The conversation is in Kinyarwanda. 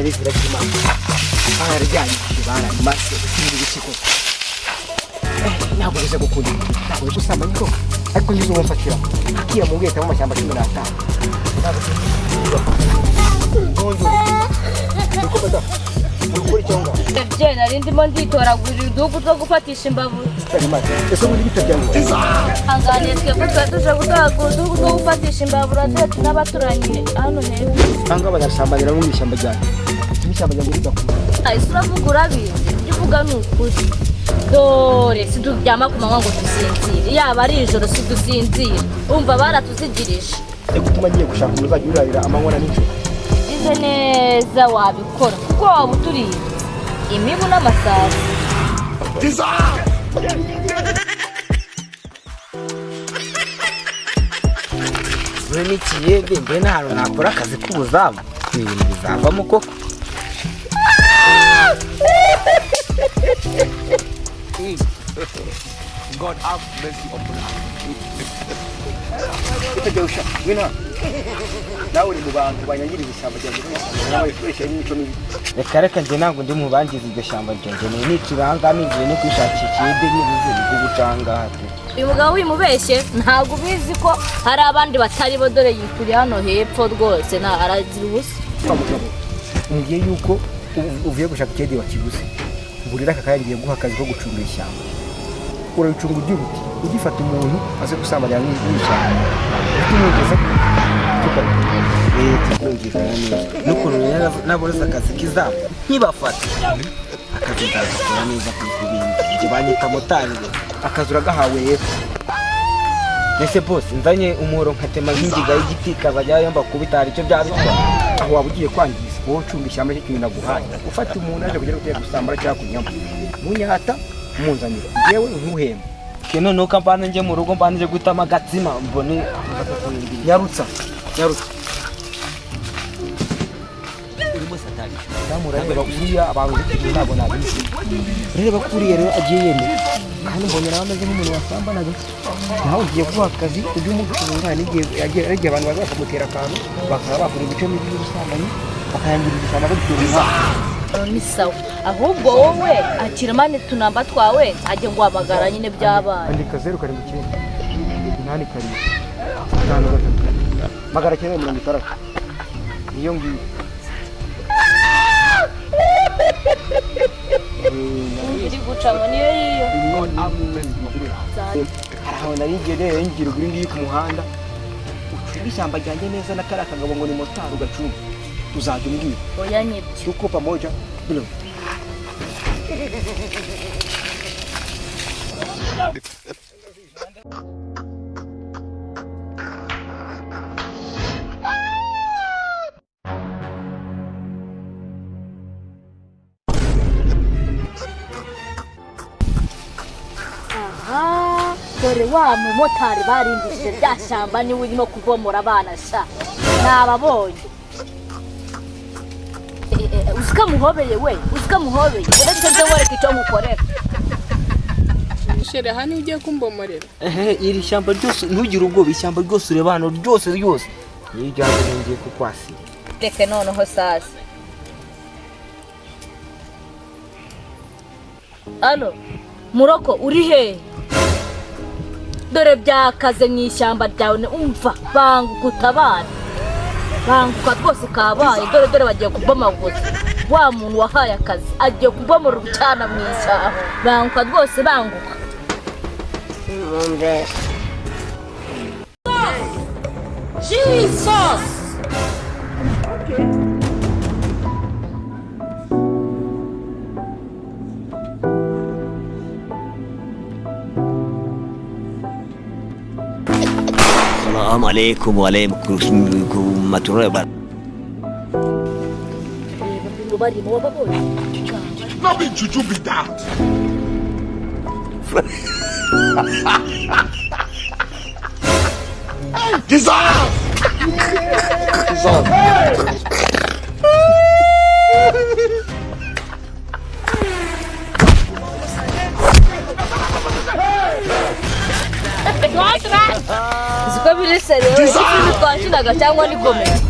N'izina ry'Imana bararyangije, baramaze ibiki koko? Ntabwo bize gukunda, ntabwo bize usambanye koko, ariko ngize uwo mfatira akira mu bweta mu mashyamba 15. Ibyo nari ndimo nditoragurira uduhugu two gufatisha imbabura. Ese ubundi bitabyangu? Hanganiye, twebwe twari tuje gutoragura uduhugu two gufatisha imbabura, turetse n'abaturanyi hano hepfo. Cyangwa bagasambanira mu ishyamba ryanjye, bituma ishyamba ryanjye ridakura. Ese uravuga urabizi? Ibyo uvuga ni ukuri. Dore situryama ku manywa ngo dusinzire, yaba ari ijoro sidusinzire. Umva, baratuzigirije. Yo gutuma ngiye gushaka umuntu uzajya urarira amanywa na nijoro. Ugize neza wabikora, kuko waba uturiye imibu n'amasazi. We n'ikiyede mbe n'ahantu nakora akazi k'ubuzamu, ibintu bizavamo koko. God have mercy upon us. Utajya ushaka ngwino nawe, uri mu bantu banyangiriza ishyamba ryanjye, nawe ukoresha imico mibi. Reka reka, njye ntabwo ndi mu bangiza iryo shyamba ryanjye. Ni nicira ahangaha nigiye no kwishakira ikiyede nyibuze bwo pe. Uyu mugabo wimubeshye, ntabwo ubizi ko hari abandi batari bo. Dore yituriye hano hepfo rwose, nta aragira ubusa. Wa mugabo, umbwiye yuko uvuye gushaka ikiyede wakibuze. Ubu rero aka kanya ngiye guha akazi ko gucunga ishyamba. Urabicunga ugira uti ugifata umuntu aze gusambanira mu ishyamba, uhite umwigeza tukaba Tukumvikana neza n'ukuntu rero nabuze akazi k'izamu nkibafata, akazi nzagakora neza ku bindi. Njye banyita motari rero. Akazi uragahawe rero. Ese bose nzanye umuhoro nkatema nk'ingiga y'igiti kazajya yomba kubita, hari icyo byaba bitwara? Aho waba ugiye kwangiza. Wowe ucunga ishyamba, cyo kintu naguhaye, ufata umuntu aje kugera gutera gusambara cyangwa kunyama munyata, munzanira yewe nkuhemba. Ke noneho ko mbanze njye mu rugo, mbanze njye gutama agatsima mbone. Nyarutsa, nyarutsa. Urimo satani. Urareba uriya, abantu z'ikigihe ntabwo nabizi. Urareba ko uriya rero agiye yemera, kandi mbonye nawe ameze nk'umuntu wasambanaga. Nawe ugiye guha akazi, ujye umucunga. N'igihe yagiye, abantu baza bakamutera akantu, bakaba bakora imico mibi y'ubusambanyi, bakayangiriza ishyamba bagitera umwaka. Ni sawa, ahubwo wowe akira mani tunamba twawe, ajye nguhamagara nyine byabaye. Andika 0798753960, niyo ngiyo. Iri gucamo niyo yiyo. Hari ahantu nari ngiye rero, ngira uguri ngiyi ku muhanda. Ucunga ishyamba ryanjye neza, na kariya kagabo ngo ni motari ugacunga, uzajya umbwira. Oya, nibyo. Tuko pamoja bro. Aha dore wa mumotari barindishije rya shyamba, niwe urimo kubomora abana sha, nababonye. Uzi ko amuhobeye we? Uzi ko amuhobeye? Uretse nze nkwereke icyo mukorera. Chéri, aha niho ugiye kumbomorera? Ehe, iri shyamba ryose, ntugire ubwoba, ishyamba ryose ureba hano ryose ryose niyo ujyanye ngiye kukwasira. Reke noneho sasa. Alo muroko, uri he? Dore byakaze mu ishyamba ryawe. Umva, banguka utabare, banguka rwose, kabaye. Dore dore bagiye kubomaguza. Wa muntu wahaye akazi agiye kubomora urucyana mu ishyamba. Banguka rwose, banguka. Jesus! السلام عليكم وعليكم ورحمة الله وبركاته. Barimo wababonye. No be juju be that. Jesus! Jesus! Uzi ko biri sérieux? Ni filime twakinaga cyangwa ni comédie?